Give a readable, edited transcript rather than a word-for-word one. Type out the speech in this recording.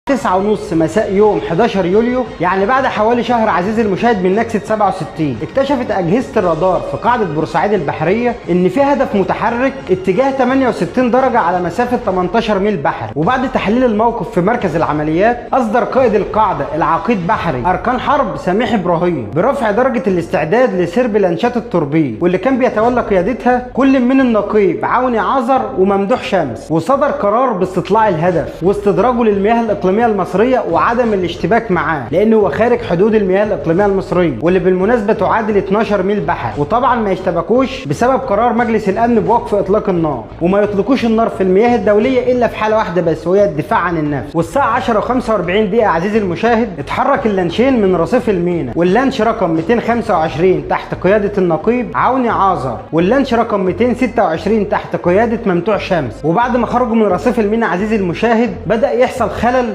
9:30 مساء يوم 11 يوليو، يعني بعد حوالي شهر عزيزي المشاهد من نكسة 67، اكتشفت أجهزة الرادار في قاعدة بورسعيد البحرية إن في هدف متحرك اتجاه 68 درجة على مسافة 18 ميل بحري. وبعد تحليل الموقف في مركز العمليات، أصدر قائد القاعدة العقيد بحري أركان حرب سميح إبراهيم برفع درجة الاستعداد لسرب لانشات التوربيد، واللي كان بيتولى قيادتها كل من النقيب عوني عازر وممدوح شمس. وصدر قرار باستطلاع الهدف واستدراجه للمياه الإقليمية المصرية وعدم الاشتباك معاه، لأنه هو خارج حدود المياه الإقليمية المصرية واللي بالمناسبة تعادل 12 ميل بحر. وطبعا ما يشتبكوش بسبب قرار مجلس الأمن بوقف إطلاق النار، وما يطلقوش النار في المياه الدولية إلا في حالة واحدة بس، وهي الدفاع عن النفس. والساعة 10:45 عزيزي المشاهد اتحرك اللانشين من رصيف المينا، واللانش رقم 225 تحت قيادة النقيب عوني عازر، واللانش رقم 226 تحت قيادة ممتوع شمس. وبعد ما خرجوا من رصيف المينا عزيزي المشاهد بدأ يحصل خلل